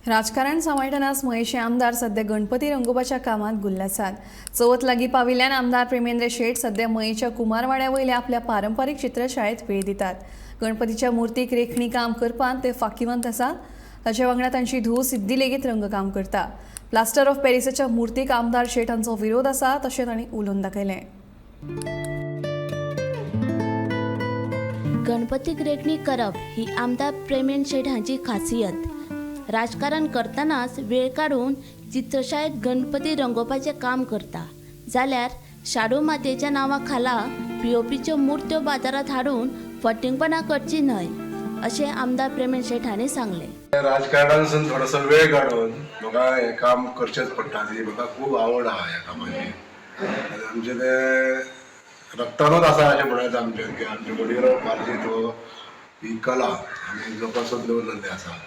राजकारण सांबाळटनाच मयेचे आमदार सध्या गणपती रंगोवपाच्या कामात गुल्ल आसात. चवथ लागीं पाविल्ल्यान आमदार प्रेमेंद्र शेट सध्या मयेच्या कुमारवाड्या वयल्या आपल्या पारंपारीक चित्रशाळेत वेळ दितात. गणपतीच्या मुर्तीक रेखणी काम करपांत ते फाकीवंत आसात. ताचे वांगडा तांची धूव सिद्धी लेगीत रंगकाम करता. प्लास्टर ऑफ पॅरिसाच्या मुर्तीक आमदार शेट हांचो विरोध आसा तशें तांणी उलोवन दाखयलें. गणपतीक रेखणी करप ही आमदार प्रेमेंद्र शेट हांची खासियत. राजकारण करतनाच वेळ काडून चित्रशाळेत गणपती रंगोवपाचें काम करता, जाल्यार शाडू मातयेच्या नांवा खाला पीओपीच्यो मुर्त्यो बाजारांत हाडून फटींगपणां करची न्हय अशें आमदार प्रेमेंद्र शेट हांणी सांगलें. राजकारणांसून थोडोसो वेळ काडून म्हाका हें काम करचेंच पडटा. ती म्हाका खूब आवड आहा ह्या कामाची आनी आमचें तें रक्तानूच आसा अशें म्हणूं येता आमचें की आमचे वडील पार्जीत हो ही कला आमी जोपासून दवरिल्ली आसा.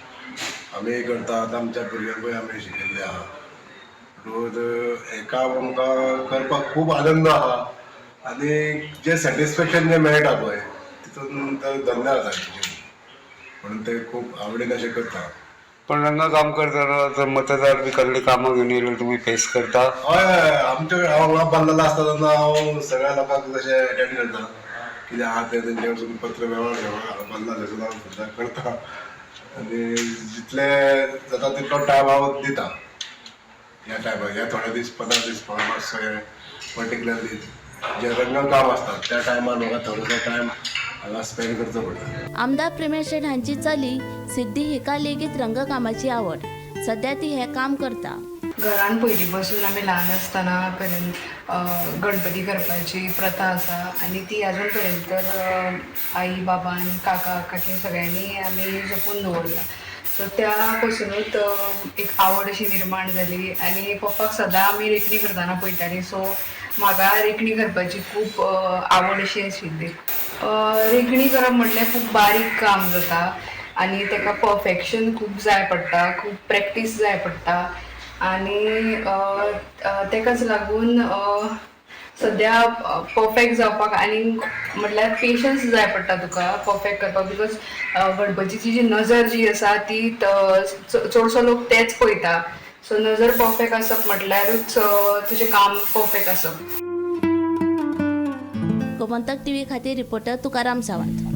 आमी करता, आतां आमच्या भुरग्यांकूय आमी शिकयल्लें आहा. रोज हें काम आमकां करपाक खूब आनंद आहा आनी जें सॅटिस्फेक्शन जें मेळटा पळय तितून तर धन्य जाता, म्हणून ते खूब आवडीन अशें करता. पण रंगकाम करतना जर मतदार बी कसली कामां घेवन येयले तुमी फेस करता? हय हय, आमच्या हांव हांगा बांदलेलो आसता तेन्ना हांव सगळ्या लोकांक तशें एटेंड करता. कितें आहा तें तेंचे कडसून पत्र वेव्हार घेवन बांदला थंयसून हांव सुद्दां करता आनी जितले जाता तितलो टायम हांव दिता. ह्या टायमार ह्या थोडे दीस 15 दीस मातसो हे पर्टिक्युलरली जे रंगकाम आसता त्या टायमार म्हाका थोडोसो टायम हांगा स्पेंड करचो पडटा. आमदार प्रेमेंद्र शेट हांची चली सिद्धी हिका लेगीत रंगकामाची आवड. सध्या ती हें काम करता. घरान पयलीं पासून आमी ल्हान आसतना पर्यंत गणपती करपाची प्रथा आसा आनी ती आजून पर्यंत तर आई बाबान काका काकी सगळ्यांनी आमी जपून दवरला. सो त्या पसुनूच एक आवड अशी निर्माण जाली आनी पप्पाक सदां आमी रेखणी करतना पळयतालीं. सो म्हाका रेखणी करपाची खूब आवड अशी आशिल्ली. रेखणी करप म्हटल्यार खूब बारीक काम जाता आनी ताका परफेक्शन खूब जाय पडटा, खूब प्रॅक्टीस जाय पडटा आनी ताकाच लागून सद्या परफेक्ट जावपाक आनी म्हटल्यार पेशन्स जाय पडटा तुका परफेक्ट करपाक, because गणपतीची जी नजर जी आसा ती चडसो लोक तेच पळयता. सो नजर परफेक्ट आसप म्हटल्यारूच तुजें काम परफेक्ट आसप. गोमंतक टीव्ही खातीर रिपोर्टर तुकाराम सावंत.